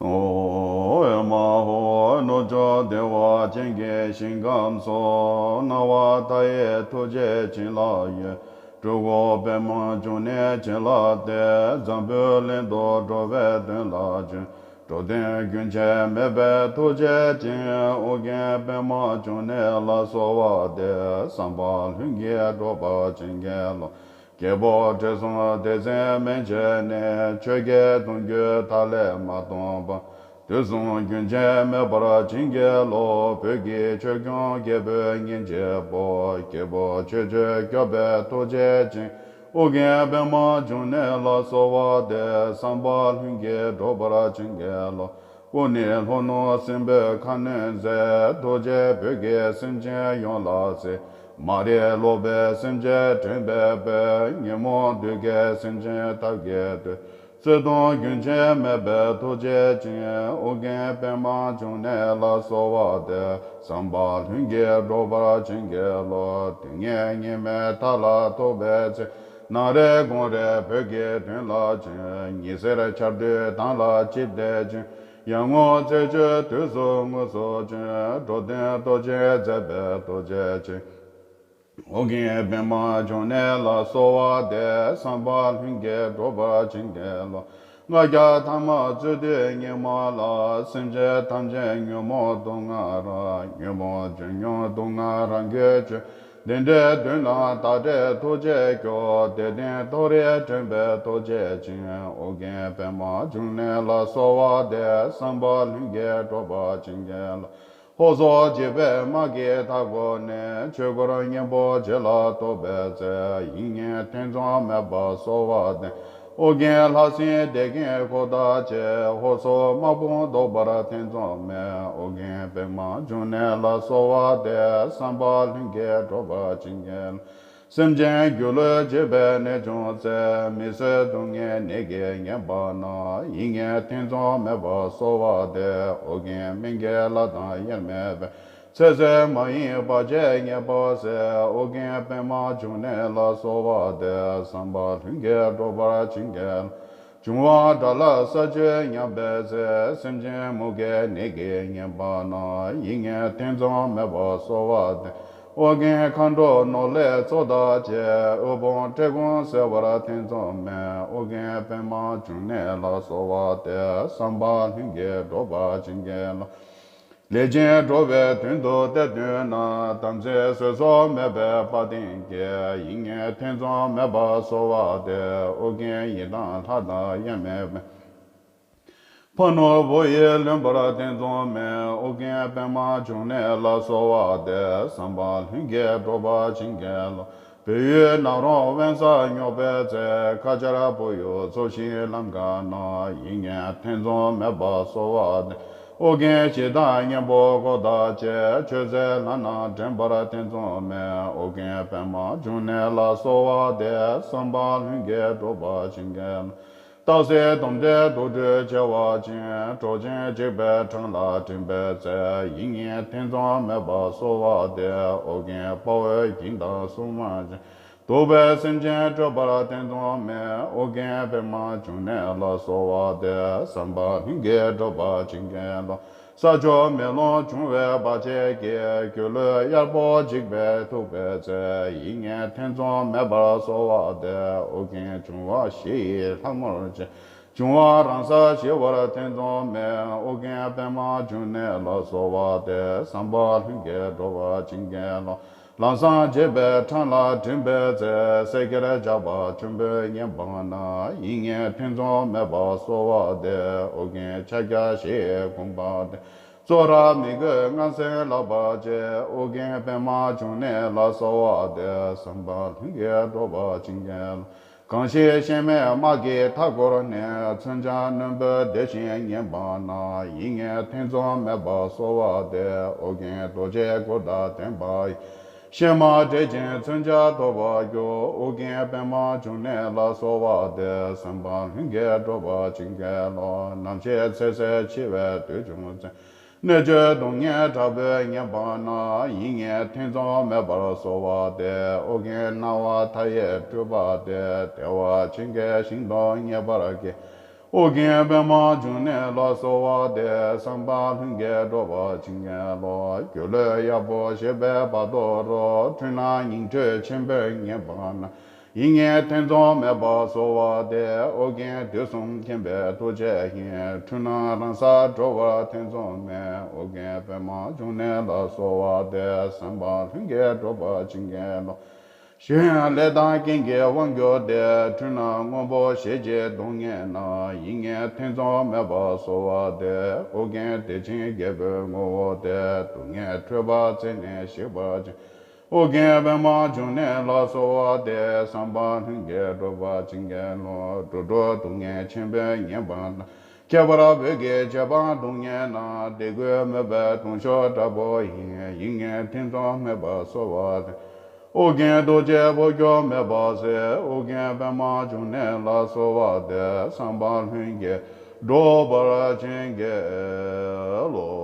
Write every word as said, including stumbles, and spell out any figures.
ཨོཾ་ཨཱཿཧཱུྃ། རྣམ་ཅོ་བདེ་བ་ཅན་གྱི་ཞིང་ཁམས་སུ། སྣང་བ་མཐའ་ཡས་ཐུགས་རྗེ་བྱིན་རླབས་ཡོད། སྤྲུལ་སྐུ་པདྨ་འབྱུང་གནས་བྱིན་བརླབས་ཏེ། འཛམ་བུའི་གླིང་དུ་འགྲོ་བའི་དོན་ལ་བྱོན། འགྲོ་དོན་རྒྱུན་ཆད་མེད་པའི་ཐུགས་རྗེ་ཅན། ཨོ་རྒྱན་པདྨ་འབྱུང་གནས་ལ་གསོལ་བ་འདེབས། བསམ་པ་ལྷུན་གྱིས་འགྲུབ་པར་བྱིན་གྱིས་རློབས། རྒྱལ་པོ་ཁྲི་སྲོང་ལྡེ་བཙན་མན་ཆད་ནས། ཆོས་རྒྱལ་གདུང་བརྒྱུད་མཐའ་ལས་མ་སྟོངས་པ། དུས་གསུམ་རྒྱུན་ཆད་མེད་པར་བྱིན་གྱིས་རློབས། བོད་ཀྱི་ཆོས་སྐྱོང་རྒྱལ་པོའི་གཉེན་གཅིག་པོ། རྒྱལ་པོ་ཆོས་སྤྱོད་སྐྱོབ་པའི་ཐུགས་རྗེ་ཅན། ཨོ་རྒྱན་པདྨ་འབྱུང་གནས་ལ་གསོལ་བ་འདེབས། བསམ་པ་ལྷུན་གྱིས་འགྲུབ་པར་བྱིན་གྱིས་རློབས། སྐུ་ནི་ལྷོ་ནུབ་སྲིན་པོའི་ཁ་གནོན་མཛད། ཐུགས་རྗེས་བོད་ཀྱི་སེམས་ཅན་ཡོངས་ལ་གཟིགས། མ་རིག་ལོག་པའི་སེམས་ཅན་འདྲེན་པའི་དཔལ། ཉོན་མོངས་བདུད་ཀྱི་སེམས་ཅན་ཐབས་ཀྱིས་བཏུལ། བརྩེ་གདུང་རྒྱུན་ཆད་མེད་པའི་ཐུགས་རྗེ་ཅན། ཨོ་རྒྱན་པདྨ་འབྱུང་གནས་ལ་གསོལ་བ་འདེབས། བསམ་པ་ལྷུན་གྱིས་འགྲུབ་པར་བྱིན་གྱིས་རློབས། དུས་ངན་སྙིགས་མའི་མཐའ་ལ་ཐུག་པའི་ཚེ། ནག་རལ་དགུང་རལ་བོད་ཀྱི་དོན་ལ་བྱོན། ཉི་ཟེར་འཆར་སྡུད་མདངས་ལ་ཆིབས་ཏེ་བྱོན། ཡར་ངོ་རྩེ་ཆུའི་དུས་སུ་དངོས་སུ་བྱོན། འགྲོ་དོན་གཏོར་ཕྱིར་མཛད་པའི་ཐུགས་རྗེ་ཅན། ཨོ་རྒྱན་པདྨ་འབྱུང་གནས་ལ་གསོལ་བ་འདེབས། བསམ་པ་ལྷུན་གྱིས་འགྲུབ་པར་བྱིན་གྱིས་རློབས། ལྔ་བརྒྱ་ཐ་མ་རྩོད་དུས་སྙིགས་མ་ལ། སེམས་ཅན་ཐམས་ཅད་ཉོན་མོངས་དུག་ལྔ་རགས། ཉོན་མོངས་ལྗང་ཁུ་དུག་ལྔ་རང་རྒྱུད་གཅོད། བདེ་འབྲས་མདུན་ལམ་བདག་འདྲས་ཐུགས་རྗེས་སྐྱོབ། བདེ་ལྡན་མཐོ་རིས་འདྲེན་པའི་ཐུགས་རྗེ་ཅན། ཨོ་རྒྱན་པདྨ་འབྱུང་གནས་ལ་གསོལ་བ་འདེབས། བསམ་པ་ལྷུན་གྱིས་འགྲུབ་པར་བྱིན་གྱིས་རློབས། ཧོར་སོག་འཇིགས་པའི་དམག་གིས་མཐའ་བསྐོར་ནས། ཆོས་འཁོར་གཉན་པོ་རྗེ་ལ་ཐུག་པའི་ཚེ། ཡིད་གཉིས་ཐེ་ཚོམ་མེད་པར་གསོལ་བ་འདེབས། ཨོ་རྒྱན་ལྷ་སྲིན་སྡེ་བརྒྱད་འཁོར་དང་བཅས། ཧོར་སོག་དམག་དཔུང་བཟློག་པར་ཐེ་ཚོམ་མེད། ཨོ་རྒྱན་པདྨ་འབྱུང་གནས་ལ་གསོལ་བ་འདེབས། བསམ་པ་ལྷུན་གྱིས་འགྲུབ་པར་བྱིན་གྱིས་རློབས། སེམས་ཅན་སྒྱུ་ལུས་འཇིག་པའི་ནད་བྱུང་ཚེ། མི་བཟོད་སྡུག་བསྔལ་ནད་ཀྱིས་ཉེན་པ་ན། ཡིད་གཉིས་ཐེ་ཚོམ་མེད་པར་གསོལ་བ་འདེབས། ཨོ་རྒྱན་སྨན་གྱི་བླ་དང་དབྱེར་མེད་པའི། ཚེ་ཟད་མ་ཡིན་བར་ཆད་ངེས་པར་སེལ། ཨོ་རྒྱན་པདྨ་འབྱུང་གནས་ལ་གསོལ་བ་འདེབས། བསམ་པ་ལྷུན་གྱིས་འགྲུབ་པར་བྱིན་གྱིས་རློབས། འབྱུང་བ་དགྲ་ལྷ་ས་བཅུ་ཉམས་པའི་ཚེ། སེམས་ཅན་མུ་གེའི་ནད་ཀྱིས་ཉེན་པ་ན། ཡིད་གཉིས་ཐེ་ཚོམ་མེད་པར་གསོལ་བ་འདེབས། ཨོ་རྒྱན་མཁའ་འགྲོ་ནོར་ལྷའི་ཚོགས་དང་བཅས། དབུལ་ཕོངས་བཀྲེས་སྐོམ་སེལ་བར་ཐེ་ཚོམ་མེད། ཨོ་རྒྱན་པདྨ་འབྱུང་གནས་ལ་གསོལ་བ་འདེབས། བསམ་པ་ལྷུན་གྱིས་འགྲུབ་པར་བྱིན་གྱིས་རློབས། ལས་ཅན་འགྲོ་བའི་དོན་དུ་གཏེར་བཏོན་ན། དམ་ཚིག་ཟོལ་ཟོག་མེད་པའི་དཔའ་གདེང་གིས། ཡིད་གཉིས་ཐེ་ཚོམ་མེད་པར་གསོལ་བ་འདེབས། ཨོ་རྒྱན་ཡི་དམ་ལྷ་དང་དབྱེར་མེད་པའི། ཕ་ནོར་བུ་ཡིས་ལོན་པར་ཐེ་ཚོམ་མེད། ཨོ་རྒྱན་པདྨ་འབྱུང་གནས་ལ་གསོལ་བ་འདེབས། བསམ་པ་ལྷུན་གྱིས་འགྲུབ་པར་བྱིན་གྱིས་རློབས། བོད་ཡུལ་ནག་རོང་དབེན་ས་སྙོགས་པའི་ཚེ། ཁ་ཆར་བུ་ཡུག་འཚུབས་ཤིང་ལམ་འགགས་ན། ཡིད་གཉིས་ཐེ་ཚོམ་མེད་པར་གསོལ་བ་འདེབས། ཨོ་རྒྱན་གཞི་བདག་གཉན་པོ་འཁོར་དང་བཅས། ཆོས་མཛད་ལྷ་རྣམས་འདྲེན་པར་ཐེ་ཚོམ་མེད། ཨོ་རྒྱན་པདྨ་འབྱུང་གནས་ལ་གསོལ་བ་འདེབས། བསམ་པ་ལྷུན་གྱིས་འགྲུབ་པར་བྱིན་གྱིས་རློབས། སྟག་གཟིག་དོམ་དྲེད་དུག་སྦྲུལ་མཆེ་བ་ཅན། གྲོགས་ཅན་འཇིགས་པའི་འཕྲང་ལ་འདྲེན་པའི་ཚེ། ཡིད་གཉིས་ཐེ་ཚོམ་མེད་པར་གསོལ་བ་འདེབས། ཨོ་རྒྱན་དཔའ་བོའི་དབྱིངས་དང་སྲུང་མ་ཅན། གདུག་པའི་སེམས་ཅན་སྐྲོད་པར་ཐེ་ཚོམ་མེད། ཨོ་རྒྱན་པདྨ་འབྱུང་གནས་ལ་གསོལ་བ་འདེབས། བསམ་པ་ལྷུན་གྱིས་འགྲུབ་པར་བྱིན་གྱིས་རློབས། ས་ཕྱོགས་མེ་ལོང་འབྱུང་བའི་བར་ཆད་ཀྱིས། སྒྱུ་ལུས་གཡར་པོ་འཇིགས་པས་ཐུག་པའི་ཚེ། ཡིད་གཉིས་ཐེ་ཚོམ་མེད་པར་གསོལ་བ་འདེབས། ཨོ་རྒྱན་འབྱུང་བ་བཞི་ཡི་ལྷ་མོར་བཅས། འབྱུང་བ་རང་སར་ཞི་བར་ཐེ་ཚོམ་མེད། ཨོ་རྒྱན་པདྨ་འབྱུང་གནས་ལ་གསོལ་བ་འདེབས། བསམ་པ་ལྷུན་གྱིས་འགྲུབ་པར་བྱིན་གྱིས་རློབས། ལམ་སྲང་འབྱེད་པའི་འཕྲང་ལ་འདྲེན་པའི་ཚེ། སེར་སྐྱའི་ཇག་པ་ཆོམ་པོས་ཉེན་པ་ན། ཡིད་གཉིས་ཐེ་ཚོམ་མེད་པར་གསོལ་བ་འདེབས། ཨོ་རྒྱན་ཕྱག་རྒྱ་བཞི་ཡི་དགོངས་པ་འགྲེལ། ཙོ་ར་མི་རྒོད་རྔམ་སེམས་བརླག་པར་བྱེད། ཨོ་རྒྱན་པདྨ་འབྱུང་གནས་ལ་གསོལ་བ་འདེབས། བསམ་པ་ལྷུན་གྱིས་འགྲུབ་པར་བྱིན་གྱིས་རློབས། གང་ཞིག་གཤེད་མའི་དམག་གིས་མཐའ་བསྐོར་ནས། མཚོན་ཆ་རྣོན་པོས་འདེགས་ཤིང་ཉེན་པ་ན། ཡིད་གཉིས་ཐེ་ཚོམ་མེད་པར་གསོལ་བ་འདེབས། ཨོ་རྒྱན་རྡོ་རྗེའི་གུར་དང་ལྡན་པ་ཡིས། གཤེད་མ་བསྒྲལ་ཅིང་མཚོན་ཆ་ཐོབ་པར་འགྱུར། ཨོ་རྒྱན་པདྨ་འབྱུང་གནས་ལ་གསོལ་བ་འདེབས། བསམ་པ་ལྷུན་གྱིས་འགྲུབ་པར་བྱིན་གྱིས་རློབས། ནམ་ཞིག་ཚེ་ཟད་འཆི་བའི་དུས་བྱུང་ཚེ། གནོད་བྱེད་གདོན་བགེགས་དྲག་པོས་ཉེན་པ་ན། ཡིད་གཉིས་ཐེ་ཚོམ་མེད་པར་གསོལ་བ་འདེབས། ཨོ་རྒྱན་སྣང་བ་མཐའ་ཡས་སྤྲུལ་པ་སྟེ། བདེ་བ་ཆེན་གྱི་ཞིང་དུ་ངེས་པར་སྐྱེ། ཨོ་རྒྱན་པདྨ་འབྱུང་གནས་ལ་གསོལ་བ་འདེབས། བསམ་པ་ལྷུན་གྱིས་འགྲུབ་པར་བྱིན་གྱིས་རློབས། སྒྱུ་ལུས་ཡབ་བུ་ཞེས་པའི་བར་དོ་རུ། འཁྲུལ་སྣང་ཉིང་འཁྲུལ་ཆེན་པོས་ངེས་པ་ན། ཡིད་གཉིས་ཐེ་ཚོམ་མེད་པར་གསོལ་བ་འདེབས། ཨོ་རྒྱན་དུས་གསུམ་མཁྱེན་པའི་ཐུགས་རྗེ་ཡིས། འཁྲུལ་སྣང་རང་སར་གྲོལ་བར་ཐེ་ཚོམ་མེད། ཨོ་རྒྱན་པདྨ་འབྱུང་གནས་ལ་གསོལ་བ་འདེབས། བསམ་པ་ལྷུན་གྱིས་འགྲུབ་པར་བྱིན་གྱིས་རློབས། གཞན་ཡང་ལས་དང་རྐྱེན་གྱིས་དབང་གྱུར་ཏེ། འཁྲུལ་སྣང་སྔོན་པོ་ཞེ་གཅིག་གདོང་ངེས་ན། ཡིད་གཉིས་ཐེ་ཚོམ་མེད་པར་གསོལ་བ་འདེབས། ཨོ་རྒྱན་བདེ་ཆེན་རྒྱལ་པོའི་ངོ་བོ་སྟེ། སྡུག་བསྔལ་འཁྲུལ་པ་རྩད་ནས་ཞིག་པར་བྱིན། ཨོ་རྒྱན་པདྨ་འབྱུང་གནས་ལ་གསོལ་བ་འདེབས། བསམ་པ་ལྷུན་གྱིས་འགྲུབ་པར་བྱིན་གྱིས་རློབས། འགྲོ་དྲུག་སྡུག་བསྔལ་ཆེན་པོས་ངེས་པ་ན། ཁྱད་པར་བོད་ཀྱི་རྗེ་འབངས་སྡུག་བསྔལ་ན། དད་གུས་མོས་པའི་གདུང་ཤུགས་དྲག་པོ་ཡིས། ཡིད་གཉིས་ཐེ་ཚོམ་མེད་པར་གསོལ་བ་འདེབས། ཨོ་རྒྱན་རྡོ་རྗེ་འཕོ་འགྱུར་མེད་པར་གཟིགས། ཨོ་རྒྱན་པདྨ་འབྱུང་གནས་ལ་གསོལ་བ་འདེབས། བསམ་པ་ལྷུན་གྱིས་འགྲུབ་པར་བྱིན་གྱིས་རློབས།